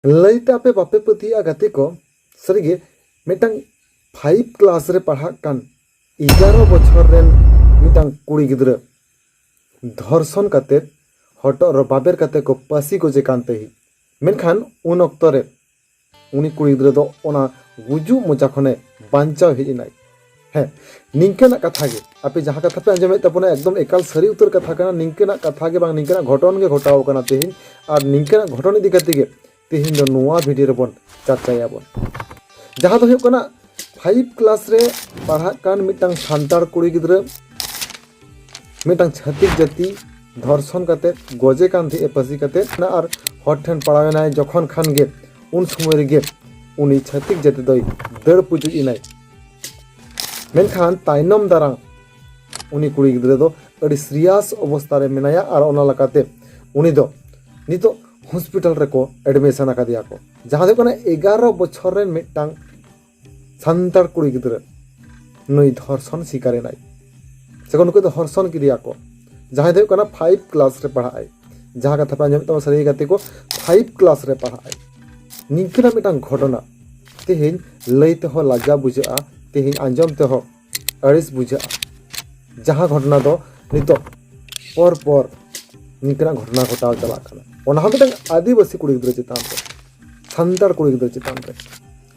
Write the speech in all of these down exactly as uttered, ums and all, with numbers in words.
ᱞᱟᱹᱭᱛᱮ ᱟᱯᱮ ᱵᱟᱯᱮ ᱯᱟᱹᱛᱭᱟᱹᱜᱼᱟ ᱜᱟᱛᱮ ᱠᱚ, ᱥᱟᱹᱨᱤᱜᱮ ᱢᱤᱫᱴᱟᱝ ᱯᱷᱟᱭᱤᱵᱷ ᱠᱞᱟᱥ ᱨᱮ ᱯᱟᱲᱦᱟᱜ ᱠᱟᱱ ᱮᱜᱟᱨᱚ ᱵᱚᱪᱷᱚᱨ ᱨᱮᱱ ᱢᱤᱫᱴᱟᱝ ᱠᱩᱲᱤ ᱜᱤᱫᱽᱨᱟᱹ ᱫᱷᱚᱨᱥᱚᱱ ᱠᱟᱛᱮ ᱦᱚᱴᱚᱜ ᱨᱮ ᱵᱟᱵᱮᱨ ᱠᱟᱛᱮ ᱠᱚ ᱯᱟᱹᱥᱤ ᱜᱚᱡᱮ ᱠᱟᱱ ᱛᱟᱦᱮᱸᱫ᱾ ᱢᱮᱱᱠᱷᱟᱱ ᱩᱱ ᱚᱠᱛᱚ ᱨᱮ ᱩᱱᱤ ᱠᱩᱲᱤ ᱜᱤᱫᱽᱨᱟᱹ ᱫᱚ ᱚᱱᱟ ᱜᱩᱡᱩᱜ ᱢᱚᱪᱟ ᱠᱷᱚᱱᱮ ᱵᱟᱧᱪᱟᱣ ᱦᱮᱡ ᱮᱱᱟᱭ᱾ ᱦᱮᱸ, ᱱᱤᱝᱠᱟᱹᱱᱟᱜ ᱠᱟᱛᱷᱟ ᱜᱮ ᱟᱯᱮ ᱡᱟᱦᱟᱸ ᱠᱟᱛᱷᱟ ᱯᱮ ᱟᱸᱡᱚᱢᱮᱫ ᱛᱟᱵᱚᱱᱟ, ᱮᱠᱫᱚᱢ ᱮᱠᱟᱞ ᱥᱟᱹᱨᱤ ᱩᱛᱟᱹᱨ ᱠᱟᱛᱷᱟ ᱠᱟᱱᱟ᱾ ᱱᱤᱝᱠᱟᱹᱱᱟᱜ ᱠᱟᱛᱷᱟ ᱜᱮ ᱵᱟᱝ, ᱱᱤᱝᱠᱟᱹᱱᱟᱜ ᱜᱷᱚᱴᱚᱱ ᱜᱮ ᱜᱷᱚᱴᱟᱣ ᱠᱟᱱᱟ ᱛᱮᱦᱮᱧ᱾ ᱟᱨ ᱱᱤᱝᱠᱟᱹᱱᱟᱜ ᱜᱷᱚᱴᱚᱱ ᱤᱫᱤ ᱠᱟᱛᱮ ᱜᱮ ᱛᱮᱦᱮᱧ ᱫᱚ ᱱᱚᱣᱟ ᱵᱷᱤᱰᱤᱭᱳ ᱨᱮᱵᱚᱱ ᱪᱟᱨᱪᱟᱭᱟᱵᱚᱱ᱾ ᱡᱟᱦᱟᱸ ᱫᱚ ᱦᱩᱭᱩᱜ ᱠᱟᱱᱟ, ᱯᱷᱟᱭᱤᱵᱷ ᱠᱞᱟᱥ ᱨᱮ ᱯᱟᱲᱦᱟᱜ ᱠᱟᱱ ᱢᱤᱫᱴᱟᱝ ᱥᱟᱱᱛᱟᱲ ᱠᱩᱲᱤ ᱜᱤᱫᱽᱨᱟᱹ ᱢᱤᱫᱴᱟᱝ ᱪᱷᱟᱹᱛᱤᱠ ᱡᱟᱹᱛᱤ ᱫᱷᱚᱨᱥᱚᱱ ᱠᱟᱛᱮ ᱜᱚᱡᱮ ᱠᱟᱱ ᱛᱟᱦᱮᱸᱫ ᱮ ᱯᱟᱹᱥᱤ ᱠᱟᱛᱮ᱾ ᱟᱨ ᱦᱚᱲ ᱴᱷᱮᱱ ᱯᱟᱲᱟᱣ ᱮᱱᱟᱭ ᱡᱚᱠᱷᱚᱱ ᱠᱷᱟᱱ ᱜᱮ, ᱩᱱ ᱥᱚᱢᱚᱭ ᱨᱮᱜᱮ ᱩᱱᱤ ᱪᱷᱟᱹᱛᱤᱠ ᱡᱟᱹᱛᱤ ᱫᱚᱭ ᱫᱟᱹᱲ ᱯᱩᱪᱩᱡ ᱮᱱᱟᱭ᱾ ᱢᱮᱱᱠᱷᱟᱱ ᱛᱟᱭᱱᱚᱢ ᱫᱟᱨᱟᱢ ᱩᱱᱤ ᱠᱩᱲᱤ ᱜᱤᱫᱽᱨᱟᱹ ᱫᱚ ᱟᱹᱰᱤ ᱥᱤᱨᱤᱭᱟᱥ ᱚᱵᱚᱥᱛᱟ ᱨᱮ ᱢᱮᱱᱟᱭᱟ᱾ ᱟᱨ ᱚᱱᱟ ᱞᱮᱠᱟᱛᱮ ᱩᱱᱤ ᱫᱚ ᱱᱤᱛᱚᱜ ᱦᱚᱥᱯᱤᱴᱟᱞ ᱨᱮᱠᱚ ᱮᱰᱢᱤᱥᱚᱱ ᱟᱠᱟᱫᱮᱭᱟ ᱠᱚ᱾ ᱡᱟᱦᱟᱸ ᱫᱚ ᱦᱩᱭᱩᱜ ᱠᱟᱱᱟ, ᱮᱜᱟᱨᱚ ᱵᱚᱪᱷᱚᱨ ᱨᱮᱱ ᱢᱤᱫᱴᱟᱝ ᱥᱟᱱᱛᱟᱲ ᱠᱩᱲᱤ ᱜᱤᱫᱽᱨᱟᱹ ᱱᱩᱭ ᱫᱷᱚᱨᱥᱚᱱ ᱥᱤᱠᱟᱨ ᱮᱱᱟᱭ, ᱥᱮ ᱠᱚ ᱱᱩᱠᱩ ᱫᱚ ᱫᱷᱚᱨᱥᱚᱱ ᱠᱮᱫᱮᱭᱟ ᱠᱚ᱾ ᱡᱟᱦᱟᱸᱭ ᱫᱚ ᱦᱩᱭᱩᱜ ᱠᱟᱱᱟ ᱯᱷᱟᱭᱤᱵᱷ ᱠᱞᱟᱥ ᱨᱮ ᱯᱟᱲᱦᱟᱜ ᱟᱭ, ᱡᱟᱦᱟᱸ ᱠᱟᱛᱷᱟ ᱯᱮ ᱟᱸᱡᱚᱢᱮᱫ ᱛᱟᱵᱚᱱᱟ ᱥᱟᱹᱨᱤ ᱜᱮ ᱜᱟᱛᱮ ᱠᱚ, ᱯᱷᱟᱭᱤᱵᱷ ᱠᱞᱟᱥ ᱨᱮ ᱯᱟᱲᱦᱟᱜ ᱟᱭ᱾ ᱱᱤᱝᱠᱟᱹᱱᱟᱜ ᱢᱤᱫᱴᱟᱝ ᱜᱷᱚᱴᱚᱱᱟ ᱛᱮᱦᱮᱧ ᱞᱟᱹᱭ ᱛᱮᱦᱚᱸ ᱞᱟᱡᱟᱣ ᱵᱩᱡᱷᱟᱹᱜᱼᱟ, ᱛᱮᱦᱮᱧ ᱟᱸᱡᱚᱢ ᱛᱮᱦᱚᱸ ᱟᱹᱲᱤᱥ ᱵᱩᱡᱷᱟᱹᱜᱼᱟ᱾ ᱡᱟᱦᱟᱸ ᱜᱷᱚᱴᱚᱱᱟ ᱫᱚ ᱱᱤᱛᱚᱜ ᱯᱚᱨ ᱯᱚᱨ ᱱᱤᱝᱠᱟᱹᱱᱟᱜ ᱜᱷᱚᱴᱚᱱᱟ ᱜᱷᱚᱴᱟᱣ ᱪᱟᱞᱟᱜ ᱠᱟᱱᱟ, ᱚᱱᱟ ᱦᱚᱸ ᱢᱤᱫᱴᱟᱝ ᱟᱹᱫᱤᱵᱟᱹᱥᱤ ᱠᱩᱲᱤ ᱜᱤᱫᱽᱨᱟᱹ ᱪᱮᱛᱟᱱ ᱨᱮ, ᱥᱟᱱᱛᱟᱲ ᱠᱩᱲᱤ ᱜᱤᱫᱽᱨᱟᱹ ᱪᱮᱛᱟᱱ ᱨᱮ᱾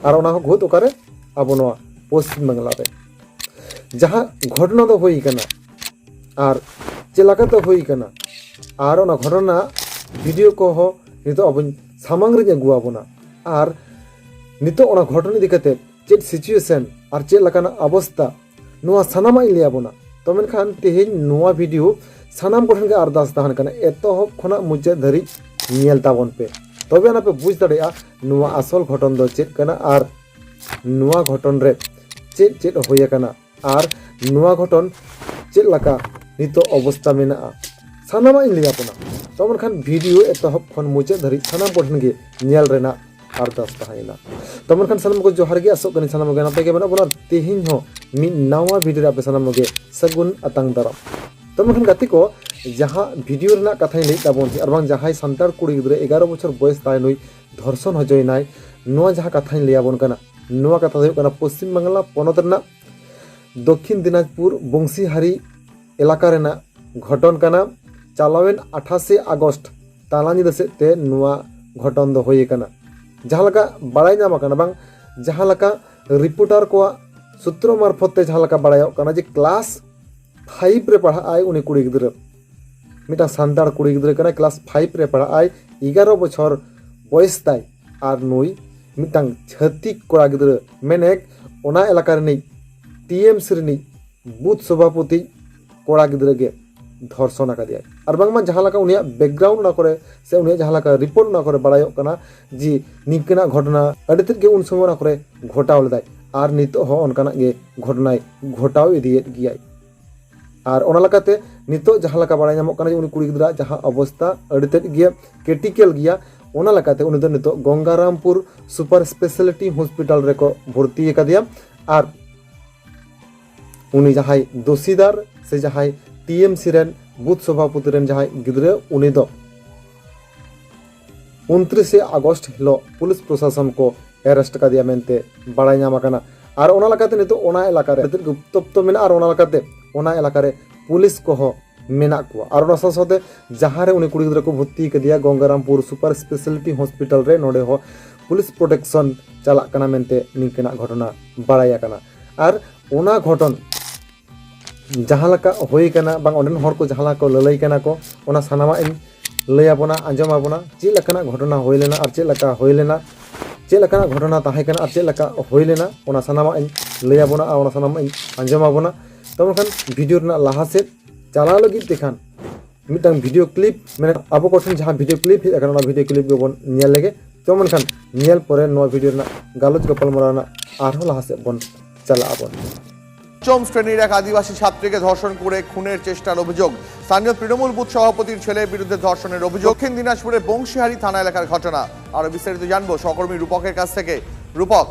ᱟᱨ ᱚᱱᱟ ᱦᱚᱸ ᱜᱷᱚᱴ ᱚᱠᱟᱨᱮ? ᱟᱵᱚ ᱱᱚᱣᱟ ᱯᱚᱥᱪᱤᱢ ᱵᱟᱝᱞᱟ ᱨᱮ ᱡᱟᱦᱟᱸ ᱜᱷᱚᱴᱚᱱᱟ ᱫᱚ ᱦᱩᱭ ᱠᱟᱱᱟ ᱟᱨ ᱪᱮᱫ ᱞᱮᱠᱟᱛᱮ ᱦᱩᱭ ᱠᱟᱱᱟ, ᱟᱨ ᱚᱱᱟ ᱜᱷᱚᱴᱚᱱᱟ ᱵᱷᱤᱰᱤᱭᱳ ᱠᱚᱦᱚᱸ ᱱᱤᱛᱚᱜ ᱟᱵᱚᱧ ᱥᱟᱢᱟᱝ ᱨᱤᱧ ᱟᱹᱜᱩ ᱟᱵᱚᱱᱟ᱾ ᱟᱨ ᱱᱤᱛᱚᱜ ᱚᱱᱟ ᱜᱷᱚᱴᱚᱱᱟ ᱤᱫᱤ ᱠᱟᱛᱮ ᱪᱮᱫ ᱥᱤᱪᱩᱭᱮᱥᱚᱱ ᱟᱨ ᱪᱮᱫ ᱞᱮᱠᱟᱱᱟᱜ ᱚᱵᱚᱥᱛᱟ, ᱱᱚᱣᱟ ᱥᱟᱱᱟᱢᱟᱜ ᱤᱧ ᱞᱟᱹᱭ ᱟᱵᱚᱱᱟ᱾ ᱛᱚ ᱢᱮᱱᱠᱷᱟᱱ ᱛᱮᱦᱮᱧ ᱱᱚᱣᱟ ᱵᱷᱤᱰᱤᱭᱳ ᱥᱟᱱᱟᱢ ᱠᱚᱴᱷᱮᱱ ᱜᱮ ᱟᱨᱫᱟᱥ ᱛᱟᱦᱮᱱ ᱠᱟᱱᱟ, ᱮᱛᱚᱦᱚᱵ ᱠᱷᱚᱱᱟᱜ ᱢᱩᱪᱟᱹᱫ ᱫᱷᱟᱹᱨᱤᱡ ᱧᱮᱞ ᱛᱟᱵᱚᱱ ᱯᱮ, ᱛᱚᱵᱮ ᱟᱱᱟ ᱯᱮ ᱵᱩᱡᱽ ᱫᱟᱲᱮᱭᱟᱜᱼᱟ ᱱᱚᱣᱟ ᱟᱥᱚᱞ ᱜᱷᱚᱴᱚᱱ ᱫᱚ ᱪᱮᱫ ᱠᱟᱱᱟ ᱟᱨ ᱱᱚᱣᱟ ᱜᱷᱚᱴᱚᱱ ᱨᱮ ᱪᱮᱫ ᱪᱮᱫ ᱦᱩᱭ ᱟᱠᱟᱱᱟ ᱟᱨ ᱱᱚᱣᱟ ᱜᱷᱚᱴᱚᱱ ᱪᱮᱫ ᱞᱮᱠᱟ ᱱᱤᱛᱚᱜ ᱚᱵᱚᱥᱛᱟ ᱢᱮᱱᱟᱜᱼᱟ, ᱥᱟᱱᱟᱢᱟᱜ ᱤᱧ ᱞᱟᱹᱭ ᱟᱵᱚᱱᱟ᱾ ᱛᱚ ᱢᱮᱱᱠᱷᱟᱱ ᱵᱷᱤᱰᱤᱭᱳ ᱮᱛᱚᱦᱚᱵ ᱠᱷᱚᱱ ᱢᱩᱪᱟᱹᱫ ᱫᱷᱟᱹᱨᱤᱡ ᱥᱟᱱᱟᱢ ᱠᱚᱴᱷᱮᱱ ᱜᱮ ᱧᱮᱞ ᱨᱮᱱᱟᱜ ᱟᱨᱫᱟᱥ ᱛᱟᱦᱮᱸᱭᱮᱱᱟ᱾ ᱛᱚ ᱢᱮᱱᱠᱷᱟᱱ ᱥᱟᱱᱟᱢ ᱠᱚ ᱡᱚᱦᱟᱨ ᱜᱮ, ᱟᱥᱚᱜ ᱠᱟᱹᱱᱟᱹᱧ ᱥᱟᱱᱟᱢ ᱠᱚᱜᱮ ᱱᱟᱯᱟᱭ ᱜᱮ ᱢᱮᱱᱟᱜ ᱵᱚᱱᱟ᱾ ᱛᱮᱦᱮᱧ ᱦᱚᱸ ᱢᱤᱫ ᱱᱟᱣᱟ ᱵᱷᱤᱰᱤᱭᱳ ᱨᱮ ᱟᱯᱮ ᱥᱟᱱᱟᱢ ᱠᱚᱜᱮ ᱥᱟᱹᱜᱩᱱ ᱟᱛᱟᱝ ᱫᱟᱨᱟᱢ᱾ ᱛᱚ ᱢᱮᱱᱠᱷᱟᱱ ᱜᱟᱛᱮ ᱠᱚ, ᱡᱟᱦᱟᱸ ᱵᱷᱤᱰᱤᱭᱳ ᱨᱮᱱᱟᱜ ᱠᱟᱛᱷᱟᱧ ᱞᱟᱹᱭᱮᱫ ᱛᱟᱵᱚᱱ ᱛᱟᱦᱮᱸᱫ, ᱟᱨ ᱵᱟᱝ ᱡᱟᱦᱟᱸᱭ ᱥᱟᱱᱛᱟᱲ ᱠᱩᱲᱤ ᱜᱤᱫᱽᱨᱟᱹ ᱮᱜᱟᱨᱚ ᱵᱚᱪᱷᱚᱨ ᱵᱚᱭᱮᱥ ᱛᱟᱭ ᱱᱩᱭ ᱫᱷᱚᱨᱥᱚᱱ ᱦᱚᱪᱚᱭᱮᱱᱟᱭ, ᱱᱚᱣᱟ ᱡᱟᱦᱟᱸ ᱠᱟᱛᱷᱟᱧ ᱞᱟᱹᱭᱟᱵᱚᱱ ᱠᱟᱱᱟ, ᱱᱚᱣᱟ ᱠᱟᱛᱷᱟ ᱫᱚ ᱦᱩᱭᱩᱜ ᱠᱟᱱᱟ ᱯᱚᱥᱪᱤᱢ ᱵᱟᱝᱞᱟ ᱯᱚᱱᱚᱛ ᱨᱮᱱᱟᱜ ᱫᱚᱠᱠᱷᱤᱱ ᱫᱤᱱᱟᱡᱽᱯᱩᱨ ᱵᱚᱝᱥᱤᱦᱟᱨᱤ ᱮᱞᱟᱠᱟ ᱨᱮᱱᱟᱜ ᱜᱷᱚᱴᱚᱱ ᱠᱟᱱᱟ᱾ ᱪᱟᱞᱟᱣᱮᱱ ᱟᱴᱷᱟᱥᱮ ᱟᱜᱚᱥᱴ ᱛᱟᱞᱟ ᱧᱤᱫᱟᱹ ᱥᱮᱫ ᱛᱮ ᱱᱚᱣᱟ ᱜᱷᱚᱴᱚᱱ ᱫᱚ ᱦᱩᱭ ᱟᱠᱟᱱᱟ᱾ ᱡᱟᱦᱟᱸ ᱞᱮᱠᱟ ᱵᱟᱲᱟᱭ ᱧᱟᱢ ᱟᱠᱟᱱᱟ, ᱵᱟᱝ, ᱡᱟᱦᱟᱸ ᱞᱮᱠᱟ ᱨᱤᱯᱳᱨᱴᱟᱨ ᱠᱚᱣᱟᱜ ᱥᱩᱛᱨᱚ ᱢᱟᱨᱯᱷᱚᱛ ᱛᱮ ᱡᱟᱦᱟᱸ ᱞᱮᱠᱟ ᱵᱟᱲᱟᱭᱚᱜ ᱠᱟᱱᱟ ᱡᱮ ᱠᱞᱟᱥ ᱯᱷᱟᱭᱤᱵᱷ ᱨᱮ ᱯᱟᱲᱦᱟᱜ ᱟᱭ ᱩᱱᱤ ᱠᱩᱲᱤ ᱜᱤᱫᱽᱨᱟᱹ, ᱢᱤᱫᱴᱟᱝ ᱥᱟᱱᱛᱟᱲ ᱠᱩᱲᱤ ᱜᱤᱫᱽᱨᱟᱹ ᱠᱟᱱᱟᱭ, ᱠᱞᱟᱥ ᱯᱷᱟᱭᱤᱵᱷ ᱨᱮ ᱯᱟᱲᱦᱟᱜ ᱟᱭ, ᱮᱜᱟᱨᱚ ᱵᱚᱪᱷᱚᱨ ᱵᱚᱭᱮᱥ ᱛᱟᱭ, ᱟᱨ ᱱᱩᱭ ᱢᱤᱫᱴᱟᱝ ᱪᱷᱟᱹᱛᱤᱠ ᱠᱚᱲᱟ ᱜᱤᱫᱽᱨᱟᱹ, ᱢᱮᱱᱮᱠ ᱚᱱᱟ ᱮᱞᱟᱠᱟ ᱨᱤᱱᱤᱡ ᱴᱤ ᱮᱢ ᱥᱤ ᱨᱤᱱᱤᱡ ᱵᱩᱛᱷ ᱥᱚᱵᱷᱟᱯᱚᱛᱤ ᱠᱚᱲᱟ ᱜᱤᱫᱽᱨᱟᱹ ᱜᱮ ᱫᱷᱚᱨᱥᱚᱱ ᱟᱠᱟᱫᱮᱭᱟᱭ᱾ ᱟᱨ ᱵᱟᱝᱢᱟ ᱡᱟᱦᱟᱸ ᱞᱮᱠᱟ ᱩᱱᱤᱭᱟᱜ ᱵᱮᱠᱜᱨᱟᱣᱩᱱᱰ ᱚᱱᱟ ᱠᱚᱨᱮ ᱥᱮ ᱩᱱᱤᱭᱟᱜ ᱡᱟᱦᱟᱸ ᱞᱮᱠᱟ ᱨᱤᱯᱳᱨᱴ ᱚᱱᱟ ᱠᱚᱨᱮ ᱵᱟᱲᱟᱭᱚᱜ ᱠᱟᱱᱟ ᱡᱮ ᱱᱤᱝᱠᱟᱹᱱᱟᱜ ᱜᱷᱚᱴᱚᱱᱟ ᱟᱹᱰᱤ ᱛᱮᱫ ᱜᱮ ᱩᱱ ᱥᱚᱢᱚᱭ ᱚᱱᱟ ᱠᱚᱨᱮ ᱜᱷᱚᱴᱟᱣ ᱞᱮᱫᱟᱭ, ᱟᱨ ᱱᱤᱛᱚᱜ ᱦᱚᱸ ᱚᱱᱠᱟᱱᱟᱜ ᱜᱮ ᱜᱷᱚᱴᱚᱱᱟᱭ ᱜᱷᱚᱴᱟᱣ ᱤᱫᱤᱭᱮᱫ ᱜᱮᱭᱟᱭ᱾ ᱟᱨ ᱚᱱᱟ ᱞᱮᱠᱟᱛᱮ ᱱᱤᱛᱚᱜ ᱡᱟᱦᱟᱸ ᱞᱮᱠᱟ ᱵᱟᱲᱟᱭ ᱧᱟᱢᱚᱜ ᱠᱟᱱᱟ ᱡᱮ ᱩᱱᱤ ᱠᱩᱲᱤ ᱜᱤᱫᱽᱨᱟᱹᱣᱟᱜ ᱡᱟᱦᱟᱸ ᱚᱵᱚᱥᱛᱟ ᱟᱹᱰᱤ ᱛᱮᱫ ᱜᱮ ᱠᱨᱤᱴᱤᱠᱮᱞ ᱜᱮᱭᱟ, ᱚᱱᱟ ᱞᱮᱠᱟᱛᱮ ᱩᱱᱤ ᱫᱚ ᱱᱤᱛᱚᱜ ᱜᱚᱝᱜᱟᱨᱟᱢᱯᱩᱨ ᱥᱩᱯᱟᱨ ᱥᱯᱮᱥᱟᱞᱤᱴᱤ ᱦᱚᱥᱯᱤᱴᱟᱞ ᱨᱮᱠᱚ ᱵᱷᱚᱨᱛᱤ ᱟᱠᱟᱫᱮᱭᱟ᱾ ᱟᱨ ᱩᱱᱤ ᱡᱟᱦᱟᱸᱭ ᱫᱳᱥᱤᱫᱟᱨ ᱥᱮ ᱡᱟᱦᱟᱸᱭ ᱴᱤ ᱮᱢ ᱥᱤ ᱨᱮᱱ ᱵᱩᱛᱷ ᱥᱚᱵᱷᱟᱯᱚᱛᱤ ᱨᱮᱱ ᱡᱟᱦᱟᱸᱭ ᱜᱤᱫᱽᱨᱟᱹ, ᱩᱱᱤ ᱫᱚ ᱩᱱᱛᱨᱤᱥᱮ ᱟᱜᱚᱥᱴ ᱦᱤᱞᱳᱜ ᱯᱩᱞᱤᱥ ᱯᱨᱚᱥᱟᱥᱚᱱ ᱠᱚ ᱮᱨᱮᱥᱴ ᱟᱠᱟᱫᱮᱭᱟ ᱢᱮᱱᱛᱮ ᱵᱟᱲᱟᱭ ᱧᱟᱢ ᱟᱠᱟᱱᱟ᱾ ᱟᱨ ᱚᱱᱟ ᱞᱮᱠᱟᱛᱮ ᱱᱤᱛᱚᱜ ᱚᱱᱟ ᱮᱞᱟᱠᱟ ᱨᱮ ᱟᱹᱰᱤ ᱛᱮᱫ ᱜᱮ ᱩᱛᱛᱚᱯᱛᱚ ᱢᱮᱱᱟᱜᱼᱟ᱾ ᱟᱨ ᱚᱱᱟ ᱞᱮᱠᱟᱛᱮ ᱚᱱᱟ ᱮᱞᱟᱠᱟ ᱨᱮ ᱯᱩᱞᱤᱥ ᱠᱚᱦᱚᱸ ᱢᱮᱱᱟᱜ ᱠᱚᱣᱟ᱾ ᱟᱨ ᱚᱱᱟ ᱥᱟᱶ ᱥᱟᱶᱛᱮ ᱡᱟᱦᱟᱸ ᱨᱮ ᱩᱱᱤ ᱠᱩᱲᱤ ᱜᱤᱫᱽᱨᱟᱹ ᱠᱚ ᱵᱷᱚᱨᱛᱤ ᱠᱟᱫᱮᱭᱟ ᱜᱚᱝᱜᱟᱨᱟᱢᱯᱩᱨ ᱥᱩᱯᱟᱨ ᱥᱯᱮᱥᱟᱞᱤᱴᱤ ᱦᱚᱥᱯᱤᱴᱟᱞ ᱨᱮ, ᱱᱚᱰᱮ ᱦᱚᱸ ᱯᱩᱞᱤᱥ ᱯᱨᱚᱴᱮᱠᱥᱚᱱ ᱪᱟᱞᱟᱜ ᱠᱟᱱᱟ ᱢᱮᱱᱛᱮ ᱱᱤᱝᱠᱟᱹᱱᱟᱜ ᱜᱷᱚᱴᱚᱱᱟ ᱵᱟᱲᱟᱭ ᱟᱠᱟᱱᱟ᱾ ᱟᱨ ᱚᱱᱟ ᱜᱷᱚᱴᱚᱱ ᱡᱟᱦᱟᱸ ᱞᱮᱠᱟ ᱦᱩᱭ ᱠᱟᱱᱟ, ᱵᱟᱝ ᱚᱸᱰᱮᱱ ᱦᱚᱲ ᱠᱚ ᱡᱟᱦᱟᱸ ᱞᱮᱠᱟ ᱠᱚ ᱞᱟᱹᱞᱟᱹᱭ ᱠᱟᱱᱟ ᱠᱚ, ᱚᱱᱟ ᱥᱟᱱᱟᱢᱟᱜ ᱤᱧ ᱞᱟᱹᱭ ᱟᱵᱚᱱᱟ, ᱟᱸᱡᱚᱢ ᱟᱵᱚᱱᱟ, ᱪᱮᱫ ᱞᱮᱠᱟᱱᱟᱜ ᱜᱷᱚᱴᱚᱱᱟ ᱦᱩᱭ ᱞᱮᱱᱟ ᱟᱨ ᱪᱮᱫ ᱞᱮᱠᱟ ᱦᱩᱭ ᱞᱮᱱᱟ, ᱪᱮᱫ ᱞᱮᱠᱟᱱᱟᱜ ᱜᱷᱚᱴᱚᱱᱟ ᱛᱟᱦᱮᱸ ᱠᱟᱱᱟ ᱟᱨ ᱪᱮᱫ ᱞᱮᱠᱟ ᱦᱩᱭ ᱞᱮᱱᱟ, ᱚᱱᱟ ᱥᱟᱱᱟᱢᱟᱜ ᱤᱧ ᱞᱟᱹᱭ ᱟᱵᱚᱱᱟ ᱟᱨ ᱚᱱᱟ ᱥᱟᱱᱟᱢᱟᱜ ᱤᱧ ᱟᱸᱡᱚᱢ ᱟᱵᱚᱱᱟ᱾ ᱛᱚ ᱢᱮᱱᱠᱷᱟᱱ ᱵᱷᱤᱰᱤᱭᱳ ᱨᱮᱱᱟᱜ ᱞᱟᱦᱟ ᱥᱮᱫ ᱪᱟᱞᱟᱣ ᱞᱟᱹᱜᱤᱫ ᱛᱮᱠᱷᱟᱱ ᱢᱤᱫᱴᱟᱝ ᱵᱷᱤᱰᱤᱭᱳ ᱠᱞᱤᱯ, ᱢᱟᱱᱮ ᱟᱵᱚ ᱠᱚᱴᱷᱮᱱ ᱡᱟᱦᱟᱸ ᱵᱷᱤᱰᱤᱭᱳ ᱠᱞᱤᱯ ᱦᱮᱡ ᱟᱠᱟᱱᱟ, ᱚᱱᱟ ᱵᱷᱤᱰᱤᱭᱳ ᱠᱞᱤᱯ ᱜᱮᱵᱚᱱ ᱧᱮᱞ ᱞᱮᱜᱮ᱾ ᱛᱚ ᱢᱮᱱᱠᱷᱟᱱ ᱧᱮᱞ ᱯᱚᱨᱮ ᱱᱚᱣᱟ ᱵᱷᱤᱰᱤᱭᱳ ᱨᱮᱱᱟᱜ ᱜᱟᱞᱚᱪ ᱜᱟᱯᱟᱞᱢᱟᱨᱟᱣ ᱨᱮᱱᱟᱜ ᱟᱨᱦᱚᱸ ᱞᱟᱦᱟ ᱥᱮᱫ ᱵᱚᱱ ᱪᱟᱞᱟᱜ ᱟᱵᱚᱱ᱾ পঞ্চম শ্রেণীর এক আদিবাসী ছাত্রীকে ধর্ষণ করে খুনের চেষ্টার অভিযোগ। স্থানীয় তৃণমূল বুথ সভাপতির ছেলের বিরুদ্ধে ধর্ষণের অভিযোগ। দক্ষিণ দিনাজপুরের বংশীহারি থানা এলাকার ঘটনা। আরো বিস্তারিত জানবো সহকর্মী রূপকের কাছ থেকে। রূপক।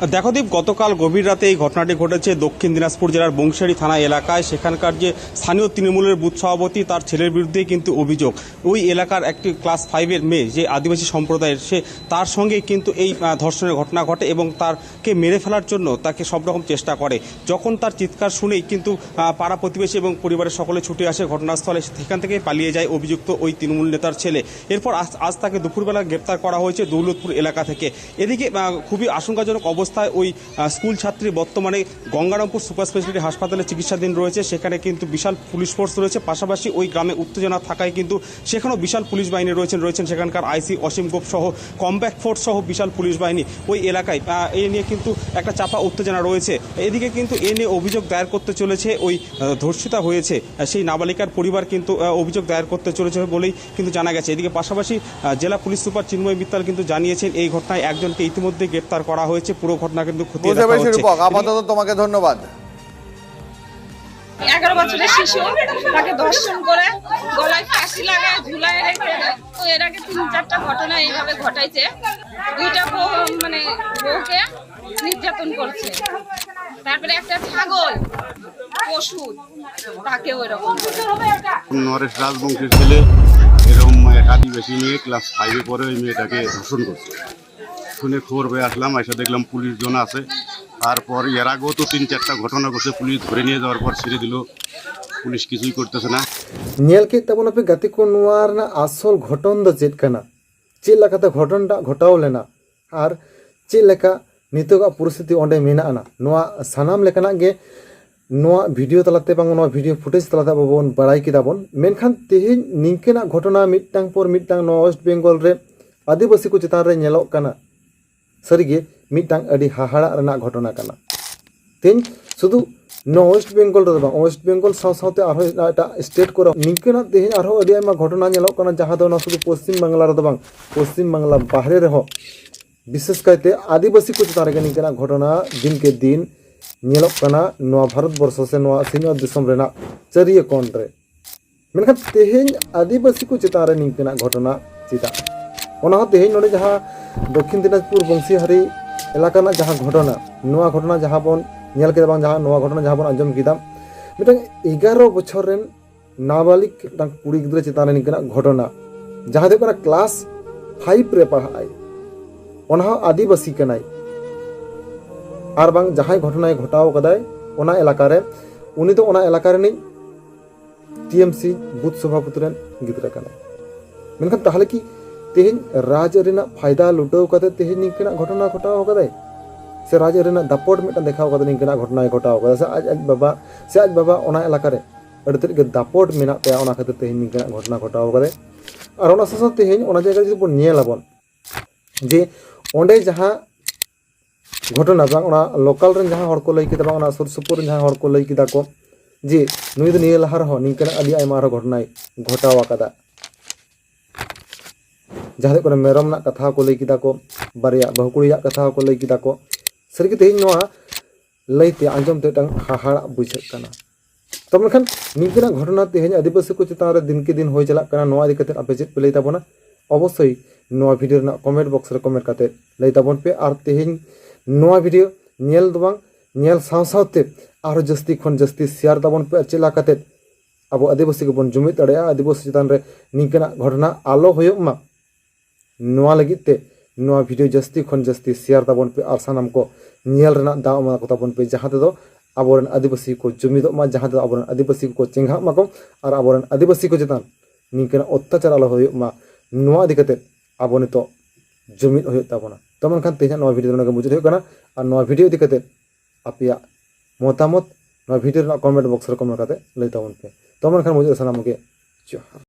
দেখো দীপ, গতকাল গভীর রাতে এই ঘটনাটি ঘটেছে দক্ষিণ দিনাজপুর জেলার বংশিয়ারি থানা এলাকায়। সেখানকার যে স্থানীয় তৃণমূলের বুথ সভাপতি, তার ছেলের বিরুদ্ধে কিন্তু অভিযোগ। ওই এলাকার একটি ক্লাস ফাইভের মেয়ে, যে আদিবাসী সম্প্রদায়ের, সে, তার সঙ্গে কিন্তু এই আহ, ধর্ষণের ঘটনা ঘটে এবং তারকে মেরে ফেলার জন্য তাকে সব রকম চেষ্টা করে। যখন তার চিৎকার শুনেই কিন্তু আহ, পাড়া প্রতিবেশী এবং পরিবারের সকলে ছুটে আসে ঘটনাস্থলে। সেখান থেকে পালিয়ে যায় অভিযুক্ত ওই তৃণমূল নেতার ছেলে। এরপর আজ আজ তাকে দুপুরবেলা গ্রেপ্তার করা হয়েছে দৌলতপুর এলাকা থেকে। এদিকে আহ, খুবই আশঙ্কাজনক অবস্থায় ওই আহ, স্কুল ছাত্রী বর্তমানে গঙ্গারামপুর সুপার স্পেশালিটি হাসপাতালে চিকিৎসাধীন রয়েছে। সেখানে কিন্তু বিশাল পুলিশ ফোর্স রয়েছে, পাশাপাশি ওই গ্রামে উত্তেজনা থাকায় কিন্তু সেখানেও বিশাল পুলিশ বাহিনী রয়েছেন। রয়েছেন সেখানকার আইসি অসীম গোপ সহ কম্প্যাক্ট ফোর্স সহ বিশাল পুলিশ বাহিনী ওই এলাকায়। আহ, এ নিয়ে কিন্তু একটা চাপা উত্তেজনা রয়েছে। এদিকে কিন্তু এ নিয়ে অভিযোগ দায়ের করতে চলেছে ওই আহ, ধর্ষিতা হয়েছে আহ, সেই নাবালিকার পরিবার কিন্তু আহ, অভিযোগ দায়ের করতে চলেছে বলেই কিন্তু জানা গেছে। এদিকে পাশাপাশি আহ, জেলা পুলিশ সুপার চিন্ময় মিত্তাল কিন্তু জানিয়েছেন, এই ঘটনায় একজনকে ইতিমধ্যে গ্রেপ্তার করা হয়েছে। পুরো ঘটনা কিন্তু খতিয়ে বুঝতে দেখা পেরেছি হচ্ছে। রূপক, আপাতত তোমাকে ধন্যবাদ। এগারো বছরের শিশু, তাকে ধর্ষণ করে গলায় ফাঁসি লাগায় ঝুলায় রেখে তো এর আগে তিন চারটা ঘটনা এইভাবে ঘটাইছে। দুইটা বউ, মানে, বউকে নির্যাতন করছে। তারপরে একটা ছাগল পশু, তাকেও এরকম করে। নরেশ রাজবংশীর ছেলে এরকম এক আদিবাসী মেয়ে ক্লাস ফাইভে পড়ে, ওই মেয়েটাকে ধর্ষণ করছে। শুনে খবর পেয়ে আসলাম, এসে দেখলাম পুলিশ জন আছে। তারপর এর আগেও তো তিন চারটা ঘটনা ঘটছে, পুলিশ ধরে নিয়ে যাওয়ার পর ছেড়ে দিল, পুলিশ কিছুই করতেছে না। ᱧᱮᱞ ᱠᱮᱫ ᱛᱟᱵᱚᱱᱟᱯᱮ ᱜᱟᱛᱮ ᱠᱚ, ᱱᱚᱣᱟ ᱨᱮᱱᱟᱜ ᱟᱥᱚᱞ ᱜᱷᱚᱴᱚᱱ ᱫᱚ ᱪᱮᱫ ᱠᱟᱱᱟ, ᱪᱮᱫ ᱞᱮᱠᱟᱛᱮ ᱜᱷᱚᱴᱚᱱᱴᱟᱜ ᱜᱷᱚᱴᱟᱣ ᱞᱮᱱᱟ ᱟᱨ ᱪᱮᱫ ᱞᱮᱠᱟ ᱱᱤᱛᱚᱜᱟᱜ ᱯᱚᱨᱤᱥᱛᱷᱤᱛᱤ ᱚᱸᱰᱮ ᱢᱮᱱᱟᱜ ᱟᱱᱟ, ᱱᱚᱣᱟ ᱥᱟᱱᱟᱢ ᱞᱮᱠᱟᱱᱟᱜ ᱜᱮ ᱱᱚᱣᱟ ᱵᱷᱤᱰᱤᱭᱳ ᱛᱟᱞᱟᱛᱮ ᱵᱟᱝ ᱱᱚᱣᱟ ᱵᱷᱤᱰᱤᱭᱳ ᱯᱷᱩᱴᱮᱡᱽ ᱛᱟᱞᱟᱛᱮ ᱟᱵᱚ ᱵᱚᱱ ᱵᱟᱲᱟᱭ ᱠᱮᱫᱟ ᱵᱚᱱ᱾ ᱢᱮᱱᱠᱷᱟᱱ ᱛᱮᱦᱮᱧ ᱱᱤᱝᱠᱟᱹᱱᱟᱜ ᱜᱷᱚᱴᱚᱱᱟ ᱢᱤᱫᱴᱟᱝ ᱯᱚᱨ ᱢᱤᱫᱴᱟᱝ ᱱᱚᱣᱟ ᱳᱭᱮᱥᱴ ᱵᱮᱝᱜᱚᱞ ᱨᱮ ᱟᱹᱫᱤᱵᱟᱹᱥᱤ ᱠᱚ ᱪᱮᱛᱟᱱ ᱨᱮ ᱧᱮᱞᱚᱜ ᱠᱟᱱᱟ, ᱥᱟᱹᱨᱤᱜᱮ ᱢᱤᱫᱴᱟᱝ ᱟᱹᱰᱤ ᱦᱟᱦᱟᱲᱟᱜ ᱨᱮᱱᱟᱜ ᱜᱷᱚᱴᱚᱱᱟ ᱠᱟᱱᱟ᱾ ᱛᱮᱦᱮᱧ ᱥᱩᱫᱷᱩ ᱱᱚᱣᱟ ᱳᱭᱮᱥᱴ ᱵᱮᱝᱜᱚᱞ ᱨᱮᱫᱚ ᱵᱟᱝ, ᱳᱭᱮᱥᱴ ᱵᱮᱝᱜᱚᱞ ᱥᱟᱶ ᱥᱟᱶᱛᱮ ᱟᱨᱦᱚᱸ ᱮᱴᱟᱜ ᱮᱴᱟᱜ ᱥᱴᱮᱴ ᱠᱚᱨᱮ ᱱᱤᱝᱠᱟᱹᱱᱟᱜ ᱛᱮᱦᱮᱧ ᱟᱨᱦᱚᱸ ᱟᱹᱰᱤ ᱟᱭᱢᱟ ᱜᱷᱚᱴᱚᱱᱟ ᱧᱮᱞᱚᱜ ᱠᱟᱱᱟ, ᱡᱟᱦᱟᱸ ᱫᱚ ᱱᱚᱣᱟ ᱥᱩᱫᱷᱩ ᱯᱚᱥᱪᱤᱢ ᱵᱟᱝᱞᱟ ᱨᱮᱫᱚ ᱵᱟᱝ, ᱯᱚᱥᱪᱤᱢ ᱵᱟᱝᱞᱟ ᱵᱟᱦᱨᱮ ᱨᱮᱦᱚᱸ ᱵᱤᱥᱮᱥ ᱠᱟᱭᱛᱮ ᱟᱹᱫᱤᱵᱟᱹᱥᱤ ᱠᱚ ᱪᱮᱛᱟᱱ ᱨᱮᱜᱮ ᱱᱤᱝᱠᱟᱹᱱᱟᱜ ᱜᱷᱚᱴᱚᱱᱟ ᱫᱤᱱ ᱠᱮ ᱫᱤᱱ ᱧᱮᱞᱚᱜ ᱠᱟᱱᱟ ᱱᱚᱣᱟ ᱵᱷᱟᱨᱚᱛ ᱵᱚᱨᱥᱚ ᱥᱮ ᱱᱚᱣᱟ ᱥᱤᱧᱚᱛ ᱫᱤᱥᱚᱢ ᱨᱮᱱᱟᱜ ᱪᱟᱹᱨᱤᱭᱟᱹ ᱠᱚᱬ ᱨᱮ᱾ ᱢᱮᱱᱠᱷᱟᱱ ᱛᱮᱦᱮᱧ ᱟᱹᱫᱤᱵᱟᱹᱥᱤ ᱠᱚ ᱪᱮᱛᱟᱱ ᱨᱮ ᱱᱤᱝᱠᱟᱹᱱᱟᱜ ᱜᱷᱚᱴᱚᱱᱟ ᱪᱮᱫᱟᱜ? ᱚᱱᱟ ᱦᱚᱸ ᱛᱮᱦᱮᱧ ᱱᱚᱰᱮ ᱡᱟᱦᱟᱸ ᱫᱚᱠᱠᱷᱤᱱ ᱫᱤᱱᱟᱡᱽᱯᱩᱨ ᱵᱚᱝᱥᱤᱦᱟᱨᱤ ᱮᱞᱟᱠᱟ ᱨᱮᱱᱟᱜ ᱡᱟᱦᱟᱸ ᱜᱷᱚᱴᱚᱱᱟ, ᱱᱚᱣᱟ ᱜᱷᱚᱴᱚᱱᱟ ᱡᱟᱦᱟᱸ ᱵᱚᱱ ᱧᱮᱞ ᱠᱮᱫᱟ, ᱵᱟᱝ ᱡᱟᱦᱟᱸ ᱱᱚᱣᱟ ᱜᱷᱚᱴᱚᱱᱟ ᱡᱟᱦᱟᱸ ᱵᱚᱱ ᱟᱸᱡᱚᱢ ᱠᱮᱫᱟ, ᱢᱤᱫᱴᱟᱝ ᱮᱜᱟᱨᱚ ᱵᱚᱪᱷᱚᱨ ᱨᱮᱱ ᱱᱟᱵᱟᱞᱤᱜ ᱢᱤᱫᱴᱟᱝ ᱠᱩᱲᱤ ᱜᱤᱫᱽᱨᱟᱹ ᱪᱮᱛᱟᱱ ᱨᱮ ᱱᱤᱝᱠᱟᱹᱱᱟᱜ ᱜᱷᱚᱴᱚᱱᱟ, ᱡᱟᱦᱟᱸ ᱫᱚ ᱦᱩᱭᱩᱜ ᱠᱟᱱᱟ ᱠᱞᱟᱥ ᱯᱷᱟᱭᱤᱵᱷ ᱨᱮ ᱯᱟᱲᱦᱟᱜ ᱟᱭ, ᱚᱱᱟ ᱦᱚᱸ ᱟᱹᱫᱤᱵᱟᱹᱥᱤ ᱠᱟᱱᱟᱭ, ᱟᱨ ᱵᱟᱝ ᱡᱟᱦᱟᱸᱭ ᱜᱷᱚᱴᱚᱱᱟᱭ ᱜᱷᱚᱴᱟᱣ ᱠᱟᱫᱟᱭ ᱚᱱᱟ ᱮᱞᱟᱠᱟ ᱨᱮ, ᱩᱱᱤ ᱫᱚ ᱚᱱᱟ ᱮᱞᱟᱠᱟ ᱨᱤᱱᱤᱡ ᱴᱤ ᱮᱢ ᱥᱤ ᱵᱩᱛᱷ ᱥᱚᱵᱷᱟᱯᱚᱛᱤ ᱨᱮᱱ ᱜᱤᱫᱽᱨᱟᱹ ᱠᱟᱱᱟᱭ᱾ ᱢᱮᱱᱠᱷᱟᱱ ᱛᱟᱦᱚᱞᱮ ᱠᱤ ᱛᱮᱦᱮᱧ ᱨᱟᱡᱽ ᱨᱮᱱᱟᱜ ᱯᱷᱟᱭᱫᱟ ᱞᱩᱴᱟᱹᱣ ᱠᱟᱛᱮ ᱛᱮᱦᱮᱧ ᱱᱤᱝᱠᱟᱹᱱᱟᱜ ᱜᱷᱚᱴᱚᱱᱟ ᱜᱷᱚᱴᱟᱣ ᱠᱟᱫᱟᱭ? ᱥᱮ ᱨᱟᱡᱽ ᱨᱮᱱᱟᱜ ᱫᱟᱯᱚᱴ ᱢᱤᱫᱴᱟᱝ ᱫᱮᱠᱷᱟᱣ ᱠᱟᱛᱮ ᱱᱤᱝᱠᱟᱹᱱᱟᱜ ᱜᱷᱚᱴᱚᱱᱟᱭ ᱜᱷᱚᱴᱟᱣ ᱠᱟᱫᱟ? ᱥᱮ ᱟᱡ, ᱟᱡ ᱵᱟᱵᱟ, ᱥᱮ ᱟᱡ ᱵᱟᱵᱟ ᱚᱱᱟ ᱮᱞᱟᱠᱟ ᱨᱮ ᱟᱹᱰᱤ ᱛᱮᱫ ᱜᱮ ᱫᱟᱯᱚᱴ ᱢᱮᱱᱟᱜ ᱛᱟᱭᱟ, ᱚᱱᱟ ᱠᱷᱟᱹᱛᱤᱨ ᱛᱮ ᱛᱮᱦᱮᱧ ᱱᱤᱝᱠᱟᱹᱱᱟᱜ ᱜᱷᱚᱴᱚᱱᱟ ᱜᱷᱚᱴᱟᱣ ᱠᱟᱫᱟᱭ? ᱟᱨ ᱚᱱᱟ ᱥᱟᱶ ᱥᱟᱶᱛᱮ ᱛᱮᱦᱮᱧ ᱚᱱᱟ ᱡᱟᱭᱜᱟ ᱨᱮ ᱡᱩᱫᱤ ᱵᱚᱱ ᱧᱮᱞ ᱟᱵᱚᱱ, ᱡᱮ ᱚᱸᱰᱮ ᱡᱟᱦᱟᱸ ᱜᱷᱚᱴᱚᱱᱟ, ᱵᱟᱝ ᱚᱱᱟ ᱞᱳᱠᱟᱞ ᱨᱮᱱ ᱡᱟᱦᱟᱸ ᱦᱚᱲ ᱠᱚ ᱞᱟᱹᱭ ᱠᱮᱫᱟ, ᱵᱟᱝ ᱚᱱᱟ ᱥᱩᱨ ᱥᱩᱯᱩᱨ ᱨᱮᱱ ᱡᱟᱦᱟᱸ ᱦᱚᱲ ᱠᱚ ᱞᱟᱹᱭ ᱠᱮᱫᱟ ᱠᱚ, ᱡᱮ ᱱᱩᱭ ᱫᱚ ᱱᱤᱭᱟᱹ ᱞᱟᱦᱟ ᱨᱮᱦᱚᱸ ᱱᱤᱝᱠᱟᱹᱱᱟᱜ ᱟᱹᱰᱤ ᱟᱭᱢᱟ ᱟᱨᱦᱚᱸ ᱜᱷᱚᱴᱚᱱᱟᱭ ᱜᱷᱚᱴᱟᱣ ᱟᱠᱟᱫᱟ᱾ ᱡᱟᱦᱟᱸ ᱫᱚ ᱦᱩᱭᱩᱜ ᱠᱟᱱᱟ, ᱢᱮᱨᱚᱢ ᱨᱮᱱᱟᱜ ᱠᱟᱛᱷᱟ ᱦᱚᱸᱠᱚ ᱞᱟᱹᱭ ᱠᱮᱫᱟ ᱠᱚ, ᱵᱟᱨᱭᱟ ᱵᱟᱹᱦᱩ ᱠᱩᱲᱤᱭᱟᱜ ᱠᱟᱛᱷᱟ ᱦᱚᱸᱠᱚ ᱞᱟᱹᱭ ᱠᱮᱫᱟ ᱠᱚ᱾ ᱥᱟᱹᱨᱤᱜᱮ ᱛᱮᱦᱮᱧ ᱱᱚᱣᱟ ᱞᱟᱹᱭᱛᱮ, ᱟᱸᱡᱚᱢ ᱛᱮ ᱢᱤᱫᱴᱟᱝ ᱦᱟᱦᱟᱲᱟᱜ ᱵᱩᱡᱷᱟᱹᱜ ᱠᱟᱱᱟ᱾ ᱛᱚ ᱢᱮᱱᱠᱷᱟᱱ ᱱᱤᱝᱠᱟᱹᱱᱟᱜ ᱜᱷᱚᱴᱚᱱᱟ ᱛᱮᱦᱮᱧ ᱟᱹᱫᱤᱵᱟᱹᱥᱤ ᱠᱚ ᱪᱮᱛᱟᱱ ᱨᱮ ᱫᱤᱱᱠᱮ ᱫᱤᱱ ᱦᱩᱭ ᱪᱟᱞᱟᱜ ᱠᱟᱱᱟ, ᱱᱚᱣᱟ ᱤᱫᱤ ᱠᱟᱛᱮ ᱟᱯᱮ ᱪᱮᱫ ᱯᱮ ᱞᱟᱹᱭ ᱛᱟᱵᱚᱱᱟ? ᱚᱵᱚᱥᱥᱳᱭ ᱱᱚᱣᱟ ᱵᱷᱤᱰᱤᱭᱳ ᱨᱮᱱᱟᱜ ᱠᱚᱢᱮᱱᱴ ᱵᱚᱠᱥ ᱨᱮ ᱠᱚᱢᱮᱱᱴ ᱠᱟᱛᱮ ᱞᱟᱹᱭ ᱛᱟᱵᱚᱱ ᱯᱮ᱾ ᱟᱨ ᱛᱮᱦᱮᱧ ᱱᱚᱣᱟ ᱵᱷᱤᱰᱤᱭᱳ ᱧᱮᱞ ᱫᱚ ᱵᱟᱝ, ᱧᱮᱞ ᱥᱟᱶ ᱥᱟᱶᱛᱮ ᱟᱨᱦᱚᱸ ᱡᱟᱹᱥᱛᱤ ᱠᱷᱚᱱ ᱡᱟᱹᱥᱛᱤ ᱥᱮᱭᱟᱨ ᱛᱟᱵᱚᱱ ᱯᱮ᱾ ᱟᱨ ᱪᱮᱫ ᱞᱮᱠᱟ ᱠᱟᱛᱮ ᱟᱵᱚ ᱟᱹᱫᱤᱵᱟᱹᱥᱤ ᱠᱚᱵᱚᱱ ᱡᱩᱢᱤᱫ ᱫᱟᱲᱮᱭᱟᱜᱼᱟ, ᱟᱹᱫᱤᱵᱟᱹᱥᱤ ᱪᱮᱛᱟᱱ ᱨᱮ ᱱᱤᱝᱠᱟᱹᱱᱟᱜ ᱜᱷᱚᱴᱚᱱᱟ ᱟᱞᱚ ᱦᱩᱭᱩᱜ ᱢᱟ, ᱱᱚᱣᱟ ᱞᱟᱹᱜᱤᱫ ᱛᱮ ᱱᱚᱣᱟ ᱵᱷᱤᱰᱤᱭᱳ ᱡᱟᱹᱥᱛᱤ ᱠᱷᱚᱱ ᱡᱟᱹᱥᱛᱤ ᱥᱮᱭᱟᱨ ᱛᱟᱵᱚᱱ ᱯᱮ ᱟᱨ ᱥᱟᱱᱟᱢ ᱠᱚ ᱧᱮᱞ ᱨᱮᱱᱟᱜ ᱫᱟᱣ ᱮᱢᱟ ᱠᱚ ᱛᱟᱵᱚᱱ ᱯᱮ, ᱡᱟᱦᱟᱸ ᱛᱮᱫᱚ ᱟᱵᱚᱨᱮᱱ ᱟᱹᱫᱤᱵᱟᱹᱥᱤ ᱠᱚ ᱡᱩᱢᱤᱫᱚᱜ ᱢᱟ, ᱡᱟᱦᱟᱸ ᱛᱮᱫᱚ ᱟᱵᱚᱨᱮᱱ ᱟᱹᱫᱤᱵᱟᱹᱥᱤ ᱠᱚᱠᱚ ᱪᱮᱸᱜᱷᱟᱜ ᱢᱟᱠᱚ ᱟᱨ ᱟᱵᱚᱨᱮᱱ ᱟᱹᱫᱤᱵᱟᱹᱥᱤ ᱠᱚ ᱪᱮᱛᱟᱱ ᱱᱤᱝᱠᱟᱹᱱᱟᱜ ᱚᱛᱛᱟᱪᱟᱨ ᱟᱞᱚ ᱦᱩᱭᱩᱜ ᱢᱟ᱾ ᱱᱚᱣᱟ ᱤᱫᱤ ᱠᱟᱛᱮ ᱟᱵᱚ ᱱᱤᱛᱚᱜ ᱡᱩᱢᱤᱫ ᱦᱩᱭᱩᱜ ᱛᱟᱵᱚᱱᱟ᱾ ᱛᱚ ᱢᱮᱱᱠᱷᱟᱱ ᱛᱮᱦᱮᱧᱟᱜ ᱱᱚᱣᱟ ᱵᱷᱤᱰᱤᱭᱳ ᱫᱚ ᱱᱚᱰᱮ ᱜᱮ ᱢᱩᱪᱟᱹᱫ ᱦᱩᱭᱩᱜ ᱠᱟᱱᱟ᱾ ᱟᱨ ᱱᱚᱣᱟ ᱵᱷᱤᱰᱤᱭᱳ ᱤᱫᱤ ᱠᱟᱛᱮ ᱟᱯᱮᱭᱟᱜ ᱢᱚᱛᱟᱢᱚᱛ ᱱᱚᱣᱟ ᱵᱷᱤᱰᱤᱭᱳ ᱨᱮᱱᱟᱜ ᱠᱚᱢᱮᱱᱴ ᱵᱚᱠᱥ ᱨᱮ ᱠᱚᱢᱮᱱᱴ ᱠᱟᱛᱮ ᱞᱟᱹᱭ ᱛᱟᱵᱚᱱ ᱯᱮ᱾ ᱛᱚ ᱢᱮᱱᱠᱷᱟᱱ ᱢᱩᱪᱟᱹᱫ ᱨᱮ ᱥᱟᱱᱟᱢ ᱠᱚᱜᱮ ᱡᱚᱦᱟᱨ᱾